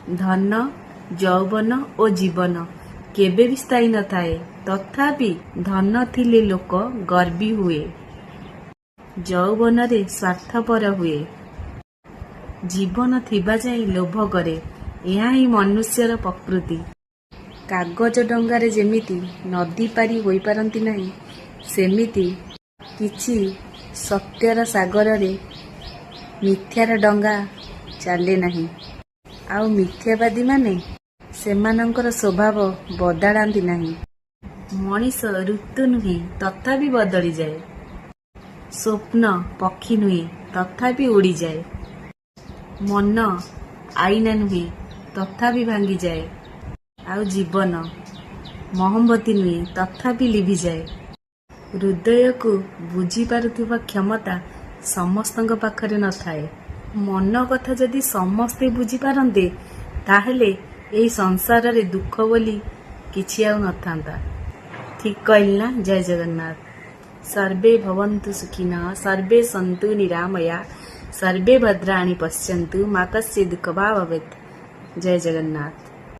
ଧନ, ଯୌବନ ଓ ଜୀବନ କେବେ ବି ସ୍ଥାୟୀ ନଥାଏ। ତଥାପି ଧନ ଥିଲେ ଲୋକ ଗର୍ବୀ ହୁଏ, ଯୌବନରେ ସ୍ୱାର୍ଥପର ହୁଏ, ଜୀବନ ଥିବା ଯାଏ ଲୋଭ କରେ। ଏହା ହିଁ ମନୁଷ୍ୟର ପ୍ରକୃତି। କାଗଜ ଡଙ୍ଗାରେ ଯେମିତି ନଦୀ ପାରି ହୋଇପାରନ୍ତି ନାହିଁ, ସେମିତି କିଛି ସତ୍ୟର ସାଗରରେ ମିଥ୍ୟାର ଡଙ୍ଗା ଚାଲେ ନାହିଁ। ଆଉ ମିଥ୍ୟାବାଦୀମାନେ ସେମାନଙ୍କର ସ୍ୱଭାବ ବଦଳାନ୍ତି ନାହିଁ। ମଣିଷ ଋତୁ ନୁହେଁ, ତଥାପି ବଦଳିଯାଏ। ସ୍ୱପ୍ନ ପକ୍ଷୀ ନୁହେଁ, ତଥାପି ଉଡ଼ିଯାଏ। ମନ ଆଇନା ନୁହେଁ, ତଥାପି ଭାଙ୍ଗିଯାଏ। ଆଉ ଜୀବନ ମହମବତୀ ନୁହେଁ, ତଥାପି ଲିଭିଯାଏ। ହୃଦୟକୁ ବୁଝିପାରୁଥିବା କ୍ଷମତା ସମସ୍ତଙ୍କ ପାଖରେ ନଥାଏ। ମନ କଥା ଯଦି ସମସ୍ତେ ବୁଝିପାରନ୍ତେ, ତାହେଲେ ଏହି ସଂସାରରେ ଦୁଃଖ ବୋଲି କିଛି ଆଉ ନଥାନ୍ତା। ଠିକ୍ କହିଲି ନା? ଜୟ ଜଗନ୍ନାଥ। ସର୍ବେ ଭବନ୍ତୁ ସୁଖିନଃ, ସର୍ବେ ସନ୍ତୁ ନିରାମୟା, ସର୍ବେ ଭଦ୍ରାଣି ପଶ୍ୟନ୍ତୁ, ମା କଶ୍ଚିଦ୍ ଦୁଃଖ ଭାଗ୍ ଭବେତ୍। ଜୟ ଜଗନ୍ନାଥ।